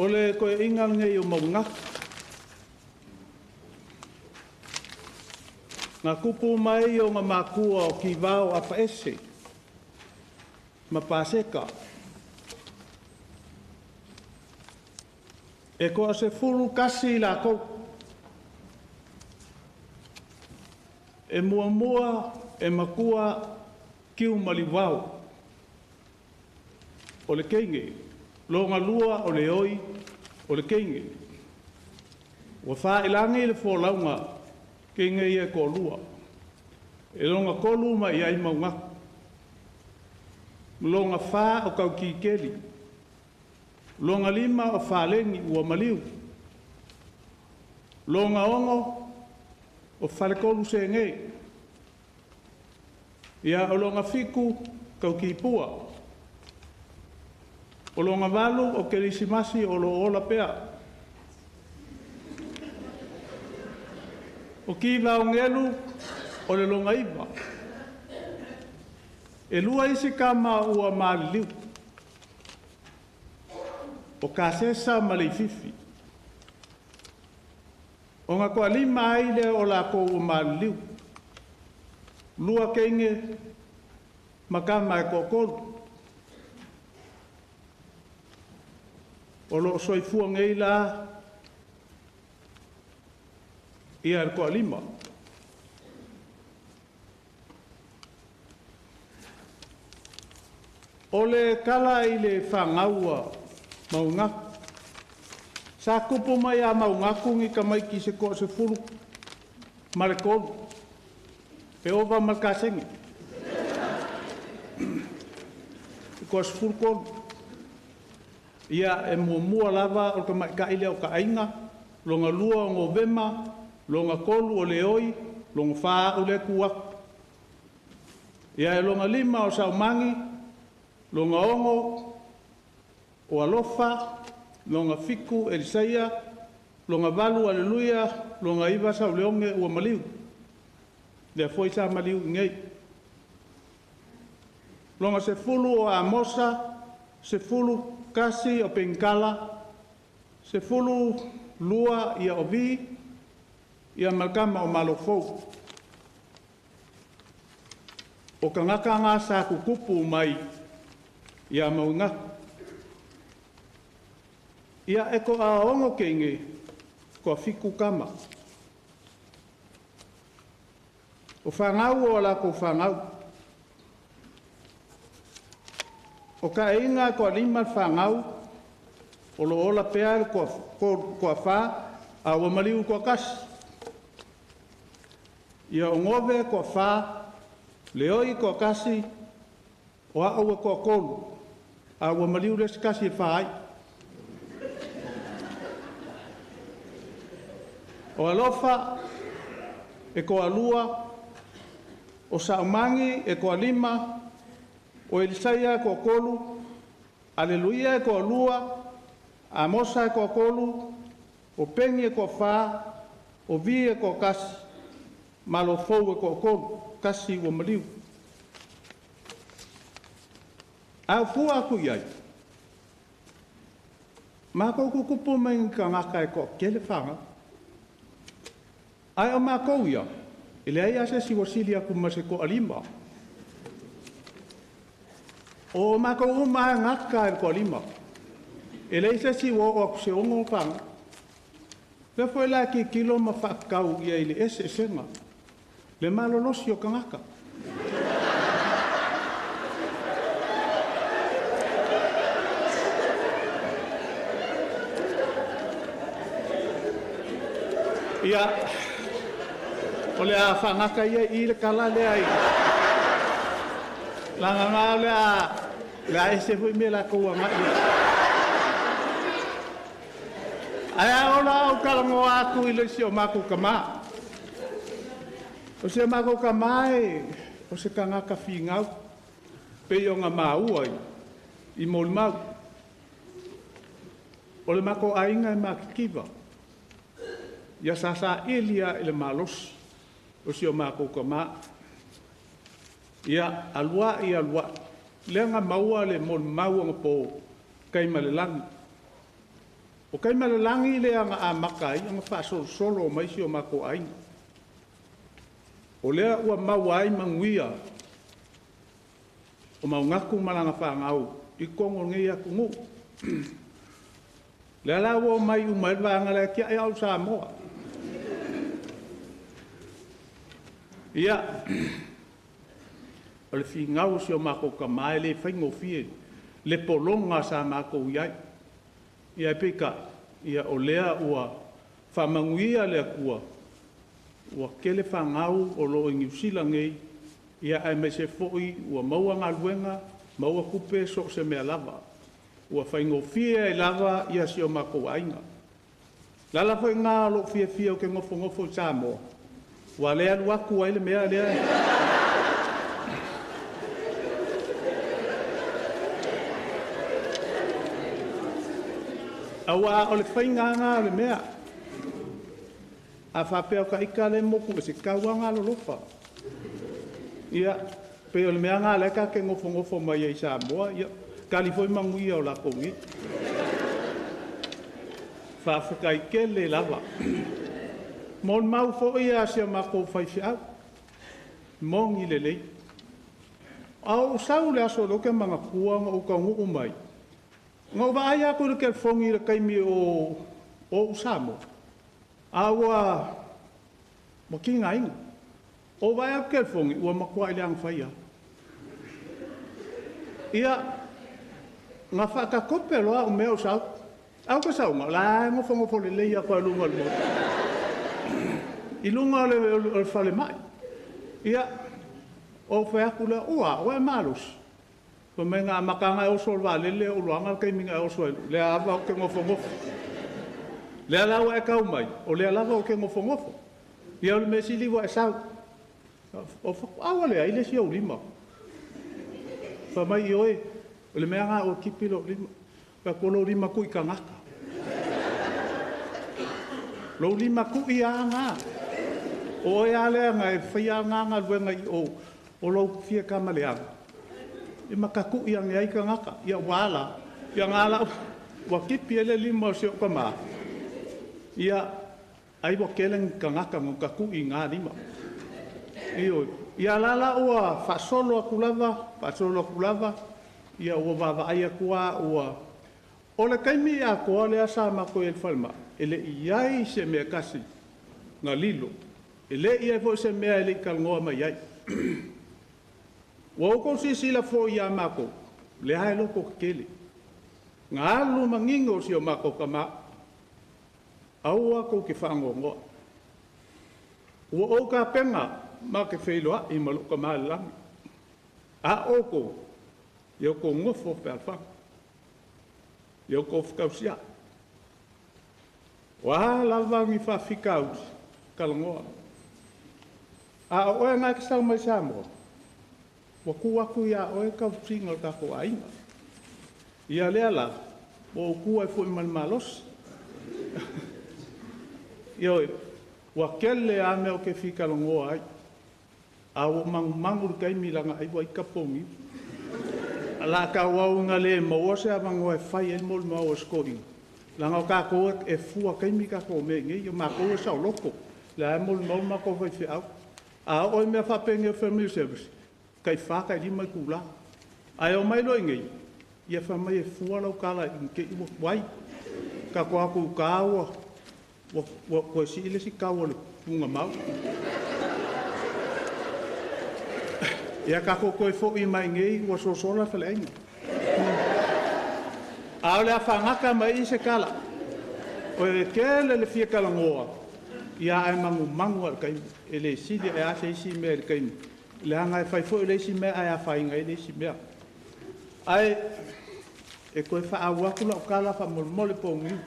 O le toeaiina lenei o Maugafu. Na tupu mai ona matua o Tivao Afaese ma Paseka. E toa-11 i latou. E muamua e matua Kiumaliuvao, o le teine, lona lua o Leoi o le teine. Ua faiilagi le folauga, teine ia e toalua. E lona tolu mai ai Maugafu. Lona fa o Taukikeli. Lona lima o Faleni ua maliu. Lona 6 o Faletolu Sege. Ia, o lona fitu Taukipua. O lona valu o Kerisimasi o lo o ola pea. O Kivaogelu o le lona 9. E lua isi tama ua maliliu, o Kasesa ma Leififi. Ona toalima ai lea o latou ua maliliu, lua teine ma tama e toatolu. O lo o soifua nei la ia le toalima. O le tala i le fanau a Maugafu. Sa tupu mai ia Maugafu ni tamaiti se toa-13, e ova ma le kasegi. E toa-13. Ia e muamua lava o le tamaitai lea o Taaiga, lona lua o Novema, lona tolu o Leoi, lona fa au lea e tu atu. Ia e lona lima o Saumagi, lona 6 o Alofa, lona 7 Elisaia, lona 8 Aleluia, lona 9 Sauleoge ua maliu. Lea foi sa maliu i inei. Lona 10 o Amosa, 11 o Penikala, 12 ia o Vi, ia ma le tama o Malofou. O tagata na sa tutupu mai ia Maugafu. Ia e toa-6 teine, toa-7 tama. O fanau o a latou fanau. O Taaiga e toalima le fanau, o lo o ola pea le toafa, a ua maliu le toatasi. Ia o Gove e toafa, Leoi e toatasi, o au e toatolu, a ua maliu le isi tasi e fa ai. O Alofa e toalua, o Saumagi e toalima, o Elisaia e toatolu, Aleluia e toalua, Amosa e toatolu, o Peni e toafa, o Vi e toatasi, Malofou e toatolu, tasi ua maliu. A fua atu i ai, matou tutupu mai ni tagata e toatele fanau. Ae o matou ia, e leai lava se isi ua sili atu ma se toalima. O matou uma lava e gata i le toalima. E leai se isi ua oo atu i se 6 fanau. Lea foi la e tilotilo ma faatatau i ai i le eseesega, le malolosi o tagata. Ia, o le a faagata ia i le tala lea i lagagā o le a ese foi mea latou agai i ai. Ae a ola au talanoa atu i le isi o matou tamā. O si o matou tamā e o se tagata figau, pei ona maua i molimau. O le matou aiga e matitiva. Ia sasaili lava i le malosi o si o matou tamā. Ia alu ai alu ai. Lea na maua le molimau anapo tai ma le lagi. O Kaimalalagi lea na amata ai ona faasolosolo mai si o matou aiga. O lea ua maua ai manuia o Maugatu ma lana fanau i totonu o lenei atunuu. O lea la ua omai uma ai le vaega lea e tiai au i Samoa. Ia, o le finau a si o matou tama e le faigofie le pologa sa matou i ai. Ae peitai, ia o lea ua faamanuia le Atua ua tele fanau o lo o i Niu Sila nei, aemaise foi ua maua galuega, maua tupe, so o se mea lava. Ua faigofie ai lava si o matou aiga. O le ala foi lena o lou fiafia ou te nofonofo i Samoa, aua o lea e alu atu ai le mea lea. Aua o le faiga lava lena o le mea. A faapea o ita lea e motu ese, e tatau lava ona alolofa. Ia, pei o le mea lena o lea ta te nofonofo mai ai i Samoa, ia tali foi manuia o latou nei. Faafetai tele lava. Molimau foi a si a matou faifeau, e moni lelei. A ou sau i le aso lea ou te manatua na ou taunuu mai, na ou vaai atu i le telefoni i le taimi o ou i Samoa, a ua tigaina. Ou vaai atu i le telefoni, ua matuai leaga faia lava. Ia, na faatatope loa au mea ou sau. Ae ou te sau, o la e nofonofo lelei atu lava i luga o le motu i luga o le falemai. Ia, ou fai atu lea, ua a, ua e malosi? Fai mai na amata lava ona e oso i le vaalele ou iloaina le taimi na e oso ai, o lea lava ou te nofonofo. O lea la ua e tau mai, o lea lava ou te nofonofo. Ia o le mea sili ua e sau. Ou fai atu, a ua leai le isi ou lima. Fai mai, ioe, o le mea lena aua e tipi lou lima. Ou fai atu, o lou lima tui tagata. Lou lima tui lava lena. O oe lava lea na e faia lava lena galuega i o, o lou fia tama leaga, e ma tatui ane ai tagata. Ia ua a la? Ia na la ua tipi ai le lima o si ou tama, ia ai ua tele ni tagata na tatui i na lima. Ioe. Ia la la ua faasolo atu lava, faasolo atu lava, ia ua vaavaai atu lava ua... O le taimi atoa lea sa matou i ai i le falemai, e le i i ai se mea e tasi na lilo, e le i i ai foi se mea e le i talanoa mai ai. Ua outou silasila foi ia matou, o lea lava e loto tetele. Na alu manino si o matou tama, aua tou te faanoanoa. Ua ou tapena ma te feiloai ma lou Tama i le lagi. A o outou, ia outou nofo fealofani, ia outou fetausiai. O a lava ni faafitauli, talanoa. A o oe na e te sau mai Samoa, ua tuu atu ia oe le tausiga o le tatou aiga. Ia lea la, ua ou tu ai foi ma le malosi. Ioe, ua tele lava mea ou te fia talanoa ai, a ua ou manumanu i le taimi leaga ai ua ita pogiu. O le a tauau ina le maua se avanoa e fai ai le molimau a si toeaina, leaga o tatou e fua taimi tatou mea i inei, o matou e saoloto, o lea lava e molimau le matou faifeau. A oo i mea faapenei o family service, e tai 4 tai 5 itula. Ae omai loa i inei, ia fai mai e fua lau tala ne i te i ua tuai. Tatou o atu i uta ua toe sii le isi tau o le tuugamau. Ia tatou toe foi mai i inei ua sosola le faleaiga. A o le a faagata mai i i se tala. E tele le fia talanoa, ia ae manumanu lava i le taimi. E le sili ae a se isi mea i le taimi, leaga e fai foi le isi mea ae afaina ai le isi mea. Ae e toe faaauau atu lau tala faamolemole Pogiu.